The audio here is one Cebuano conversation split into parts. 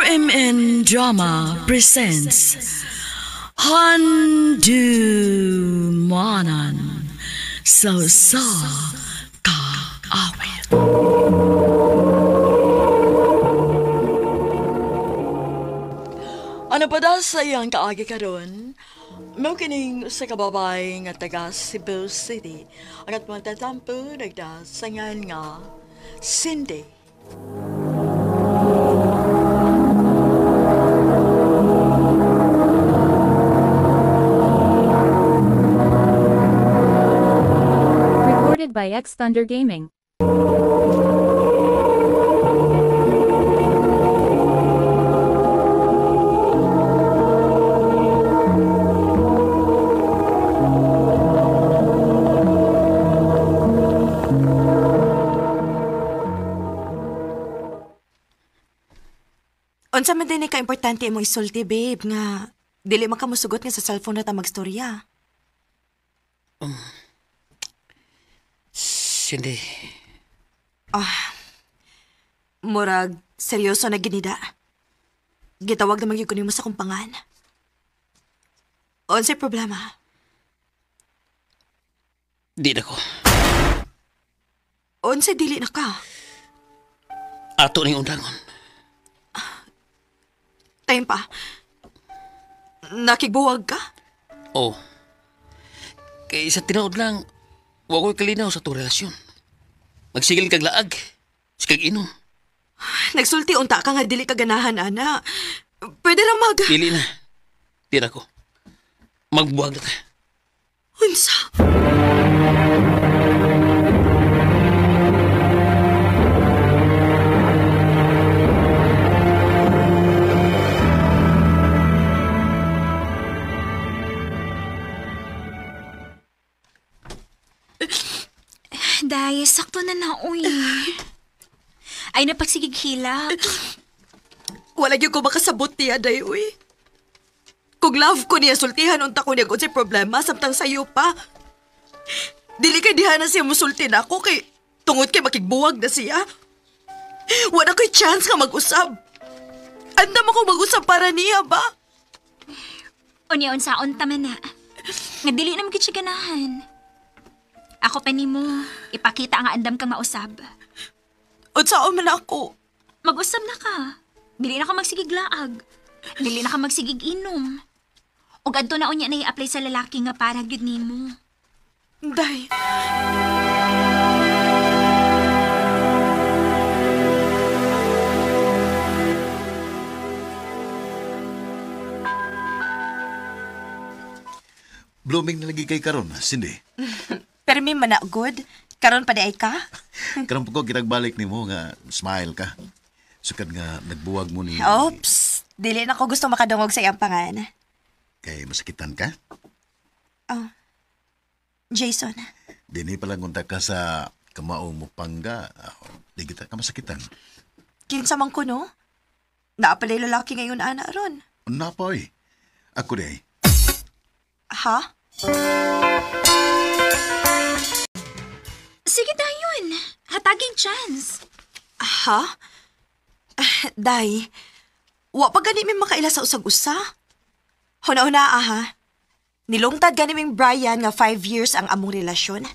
RMN Drama presents Handumanan sa sa Kaawit. Ano pa da sa iyang kaagi karon? Mao kining sa kababay nga taga Cebu City. Ang atong tatampo nagdasangan nga Cindy. Recorded by X Thunder Gaming. Unsa man din ka-importante imong isulti, babe, nga dili man ka mosugot nga sa cellphone na ta magstorya. Cindy, Murag, seryoso na ginida. Gitawag na magyud ko nimo sa kumpangan. Unsay problema? di na ko. Unsay dili na ka? Ato ning undangon. Time pa. Nakigbuwag ka? Oh. Kay sa tinuod lang, wa ko'y kalinaw sa itong relasyon. Magsigil kag laag, sikag inom. Nagsulti unta ka nga dili ka ganahan, ana. Pwede ra mag... Dili na. Di na ko. Magbuwag na ta. Unsa? Day, sakto na na, uy. Ay, napagsigig hilak. Wala gyud ko makasabot niya, day, uy. Kung love ko niya, sultihan unta ko niya kung unsay problema, samtang sayo pa. Dili kay diha na siya musulti na ako kay tungod kay makigbuwag na siya. Wala ko'y chance nga mag-usab. Andam ako mag-usab para niya ba? Unya, unsaon ta man na. Nga dili na magkit siya ganahan. Ako pa nimo, ipakita nga andam kang mausab. Unsaon man ako? Mag-usab na ka. Dili na ka magsigig laag. Dili na ka magsigig inom. Ug adto na unya na i-apply sa lalaki nga para gyud nimo. Day. Blooming na lagi kay karon, Cindy. Pero may mana good. Karon pa di ay ka? Karon po ko kitagbalik nimo nga smile ka. Sukad nga nagbuwag mo ni Oops. Dili na ko gusto makadungog sa iyang pangan. Kay masakitan ka. Jason. Dini pa lang unta ka sa kamao mo pangga. Di kita ka masakitan. Kinsa man ko, no? Naapalay lalaki ngayon, ana, ron. Napoy. Ako di ay. Ha? Sige dayon. Hataging chance. Ha? Day, wa pa gani mi makaila sa usag-usa. Huna-huna, aha. Nilungtad gani ming Brian nga 5 years ang among relasyon.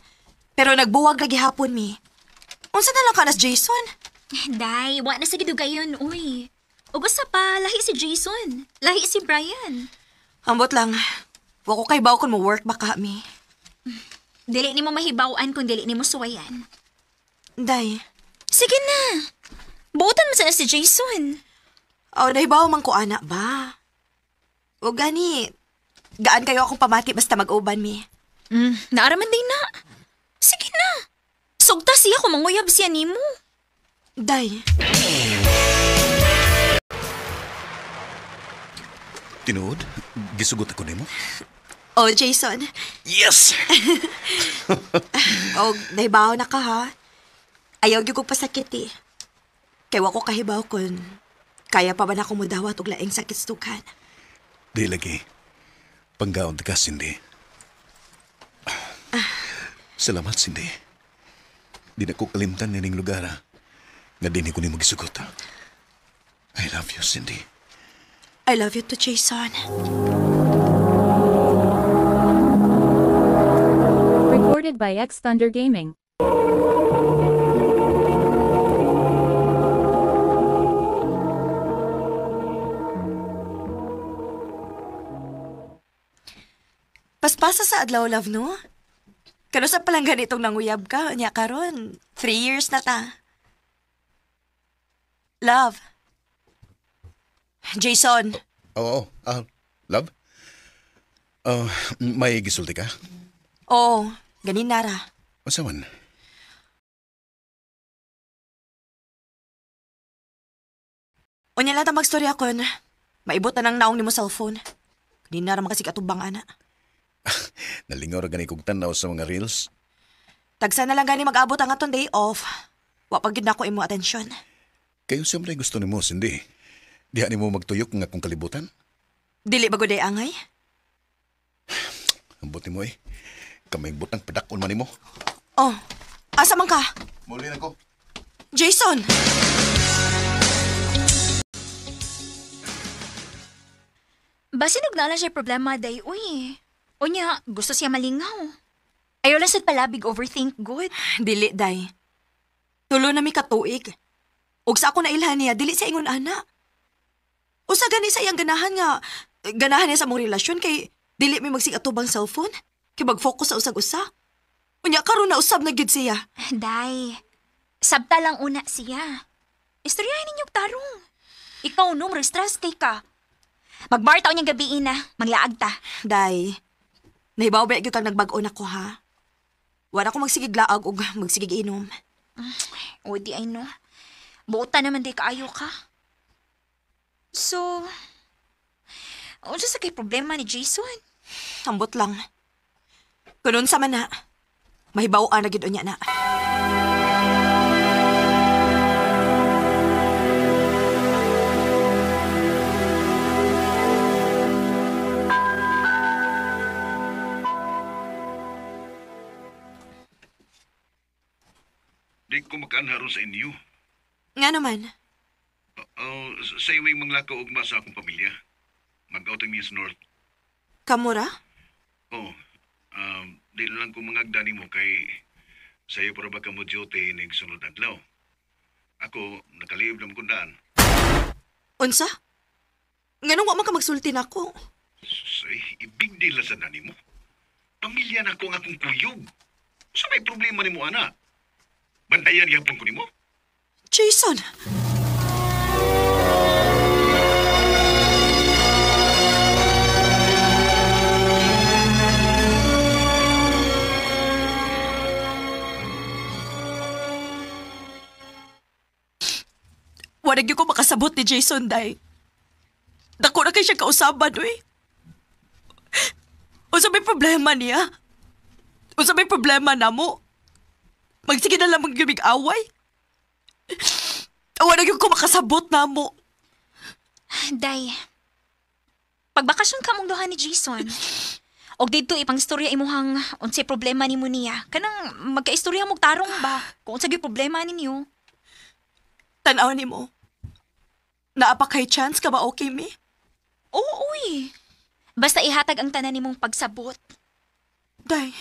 Pero nagbuwag lagi hapon mi. Unsa na lang ka nas Jason? Day, wa na sa gidugayon, uy. Ug usa pa, lahi si Jason. Lahi si Brian. Ambot lang. Wa ko kay baw kung mo work baka mi. Dili nimo mahibaw-an kung dili nimo suwayan. Day, Sige na. Buotan mo sana si Jason. oh, nahibaw man ko ana ba? O gani, gaan kayo akong pamati basta mag-uban mi. Naaraman din na. Sige na. Sugta siya kung manguyab siya nimo. Day, Tinuod, gisugot ako nimo. oh Jason, Yes. oh, nahibaw na ka ha. Ayaw gyud kog pasakit eh. Kay wa ko kahibaw kun kaya pa ba na ako mudawat og laing sakit sa dughan. Di lagi. Panggaon ka, Cindy. Salamat, Cindy. Di na ko kalimtan nining lugar, ha. Nga din ko ni magisugot. I love you, Cindy. I love you too, Jason. Recorded by X Thunder Gaming. Paspasa sa adlaw, love, no? Kano sa palang ganitong nanguyab ka, nya karon, 3 years na ta. Love. Jason. Oo, love? Ah, may gisulti ka? Oo, ganin nara. Unsa man? Unya lang ta magstorya kon. Maibot na nang naong nimo cellphone. Ganin nara makasig atubang ana. Nalingaw ra gani kog tan-aw sa mga reels. Tagsa na lang gani mag-abot ang atong day off. Wa pa gid nako imo atensyon. Kayo siyempre gusto nimo, Cindy. Diha nimo magtuyok nga akong kalibutan. Dili ba gud ay angay? Ambot nimo eh. Kamay butang padakon man nimo. Oh, asa man ka? Muli na ko. Jason! Basin og naa lang siya problema day uy. Unya, gusto siya malingaw. Ayaw lang sad palabig overthink good. Dili, day. Tulo na mi katuig. Ug sa ako nailhan niya, dili siya ingon ana. Usa gani sa iyang ganahan nga, ganahan niya sa mong relasyon kay dili mi magsig atubang cellphone, kay mag-focus sa usag-usa. Unya karon na usab na gyud siya. Day, sabta lang una siya. Istoryahin ninyo tarong. Ikaw no, murag stress kay ka. Magbar ta unyang gabi na, manglaag ta. Day, nahibaw ba gyud kang nagbag-o na ko ha? Wala ko magsigig laag ug magsigig inom. O di ay no. Buota naman di kaayo ka. So, unsa sa kay problema ni Jason? Ambot lang. Kunon sa man na, mahibaw na gyud unya na. Di ko makaanharon sa inyo. Nga naman, Oh, sa iyo may manglakaw ugma sa akong pamilya. Mag-outing mi sa North. kamura? Oh, di na lang ko mangagda nimo kay sa iyo para ba ka mo duty inig sunod adlaw. Ako, nakalib na kong daan. Unsa? Nganong wa man ka magsulti nako? Say, ibig deal na sa nani mo. Pamilya na ko ang akong kuyog. Sa may problema nimo, ana? Bantayan gyapon ko nimo? Jason! Wala gyud ko makasabot ni Jason, day. Dako na kay siya kausaban, uy. Unsa may problema niya? Unsa may problema namo? Magsige na lang magyumig away. Wala gyud ko makasabot namo. Day, pagbakasyon ka mong duha ni Jason, og didto ipangstorya imuhang unsay problema nimo niya. Kanang magkaistorya mog tarong ba? Kung unsa gyud problema ninyo. Tanaw nimo. Naa pa kay chance ka ba okay mi? Oo, uy. Basta ihatag ang tanan nimong pagsabot. Day.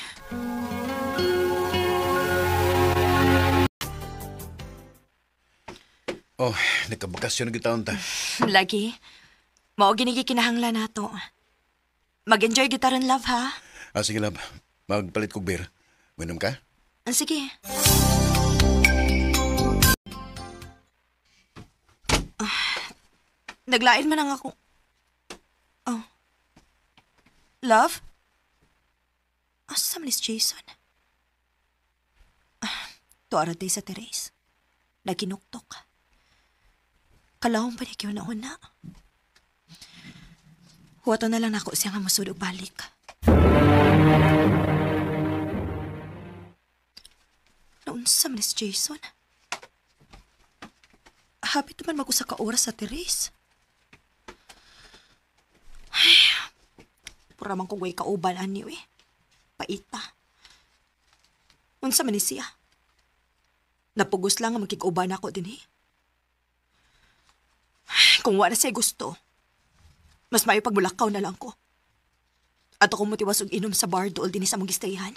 Oh, nakabakasyon na gitawon ta. Lagi. Mao gini kinahanglan nato. Mag-enjoy gyud ron, love, ha? Ah, sige, love. Magpalit kog beer. Minom ka? Ah, sige. Ah, naglain man ang ako. Oh. Love? Asa man is Jason? Ah, tuara day sa Therese. Naginuktok. Kalawang pa niya na una. Huwato na lang nako siya nga musud og balik. Naunsa man is Jason? Hapit naman mag-usa ka oras sa Therese. Ay, pura man kong way kauban ani eh. Paita. Unsa man ni siya? Napugos lang nga magkig-uban ako din eh. Ay, Kung wala sa'y gusto, mas maayo pagmulakaw na lang ko. At ako motiwas og inom sa bar dool din sa mong gistayan.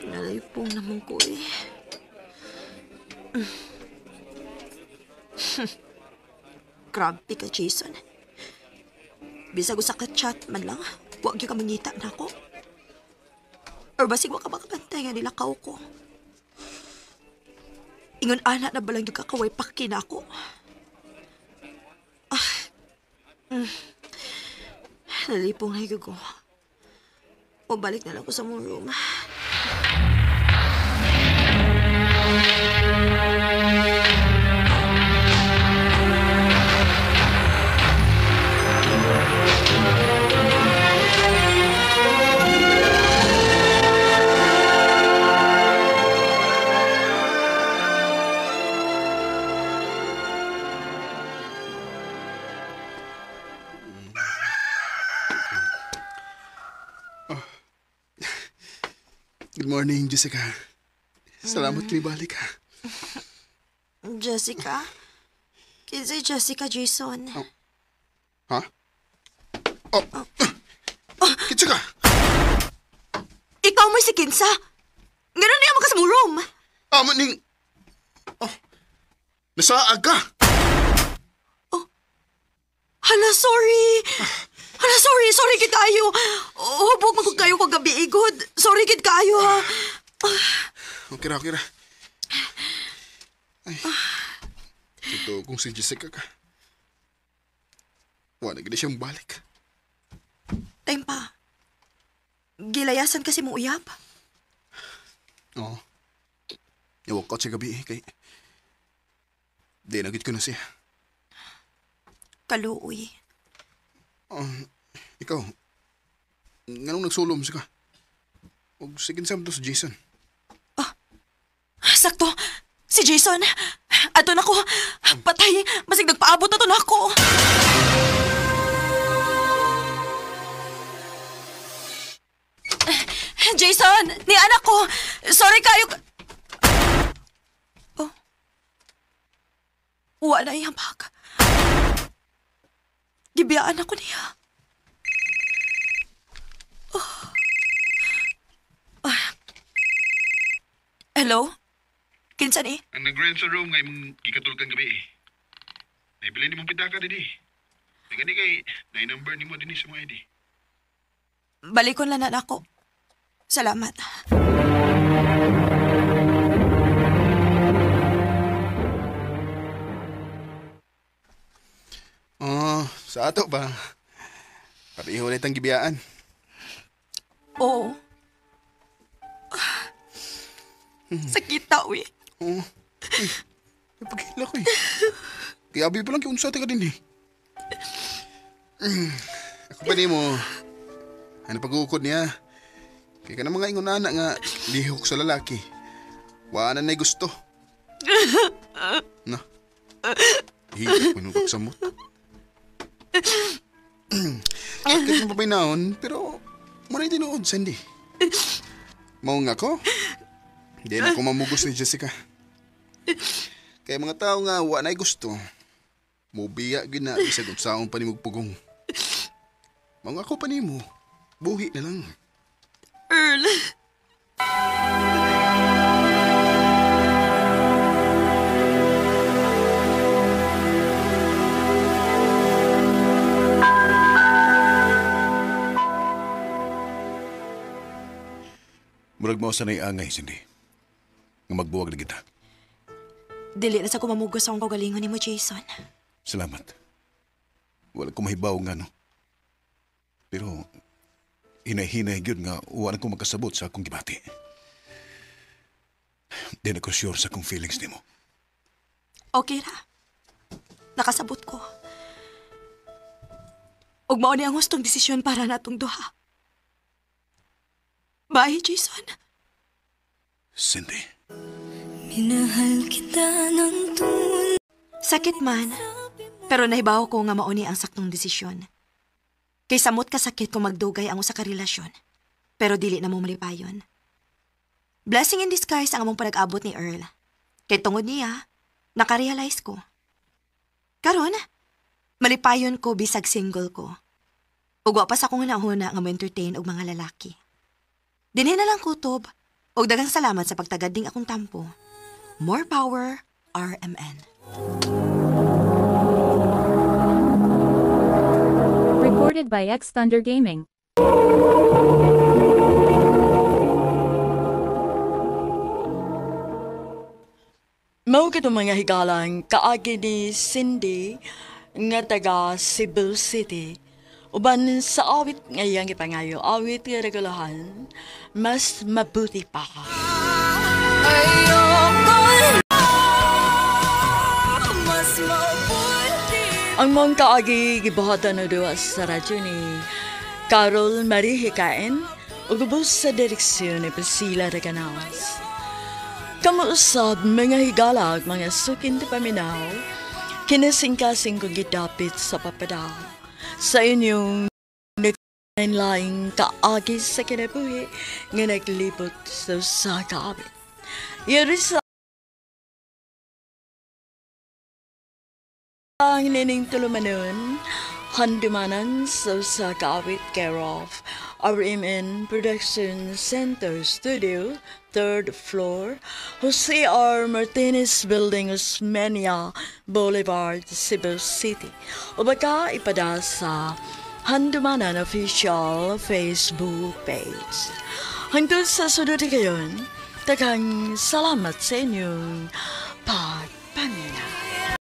Nalaypong naman ko eh. Grabe ka, Jason. Bisag usa ka chat man lang, wag gyud ka mangita nako. Or basig wa ka makabantay nga nilakaw ko. Ingon ana na balang gyud ka kaway paki nako. Nalipong na gyud ko. O balik na lang ko sa mong room. Good morning, Jessica. Salamat kinibalik ha. Jessica? Kinsa Jessica, Jason? Oh. Ha? Oh. Oh. Kinsa ka? Ikaw mo si Kinsa. Ganun niya mo ka sa mong room. Amo ning... Oh. Nasaag ka. Oh. Hala, sorry. Hala, sorry. Sorry gid kayo. Hubog man ko kayo kagabi, igod. Sorry gid kayo, ha. Okay ra, okay ra. Ay. Ito kung si Jessica ka. Wala gid siyang balik. Time pa. Gilayasan kasi mong uyab. Oo. I-walk out siya gabi eh, kay... Di, nagit ko na siya. Kaluoy. Ikaw, nganong nagsulom siya ka? Og sige sa to si Jason. Ah, sakto. Si Jason. Ato na ko. Patay. Masig nagpaabot na to na ako. Jason! Ni anak ko! Sorry kayo. Oh. Wala iyang bag. Gibiyaan ako niya. Oh. Ah. Hello? Kinsa ni? Ang nag-rent sa room nga imong gikatulog gabi eh. Naibili ni mong pitaka dinhi. Nagani kay na-number nimo dinhi sa mga ID. Balikon lang na ako. Salamat. Oh, sa ato ba? Pareho ulit ang gibiyaan. Oo. Sakita, uy. Oo. Uy, napagkila ko eh. Kaya abi pa lang kiunsa ka din eh. Ako pa ni mo, ano pag-uukod niya? Kaya ka na mga ingunana nga lihok sa lalaki. Wala na gusto. Na. Hirap mo nung pagsamot. Sakit mo pa naon, pero maray tinuod, Sandy. Mao nga ko, hindi na ako mamugos ni Jessica. Kaya mga tao nga wa na'y gusto, mubiya gyud na bisag unsaon pa nimo pugong. Mao nga ako pa nimo, buhi na lang. Earl. Murag mao sa angay, Cindy. Nga magbuwag na kita. Dili na sa kumamugos akong kagalingon nimo, Jason. Salamat. Wala ko mahibaw nga, no? Pero hinay-hinay gyud nga wala ko makasabot sa akong gibati. Di na ko sure sa akong feelings nimo. Okay ra. Nakasabot ko. Ug mao ni ang hustong desisyon para natong duha. Bye, Jason. Cindy. Minahal kita ng tunay. Sakit man, pero nahibaw ko nga mauni ang saktong desisyon. Kay samot ka sakit kung magdugay ang usa ka relasyon, pero dili na mo malipayon. Blessing in disguise ang among panag-abot ni Earl. Kay tungod niya, nakarealize ko. Karon, malipayon ko bisag single ko. Ug wa pa sa akong hunahuna nga mo-entertain og mga lalaki. Dinhi na lang kutob, ug daghang salamat sa pagtagad ning akong tampo. More power, RMN. Recorded by X Thunder Gaming. Mao kitong mga higalang kaagi ni Cindy nga taga Cebu City. Uban sa awit nga iyang gipangayo, awit nga regulahan, mas mabuti pa. Ang mong kaagi gibuhatan na duwa sa radyo ni Carol Marie Hikain ug ubos sa direksyon ni Priscilla Recanales. Kamuusab mga higala ug mga sukin ti paminaw, kinasingkasing kong gidapit sa papadal. Sa inyong naglaing kaagi sa kinabuhi nga naglibot sa usa ka awit. Yari sa ang nining tulumanon, handumanan sa usa ka awit care of RMN Production Center Studio, 3rd floor, Jose R. Martinez Building, Osmeña Boulevard, Cebu City. O baka ipada sa Handumanan Official Facebook page. Hangtod sa sunod kayon, daghang salamat sa inyong pag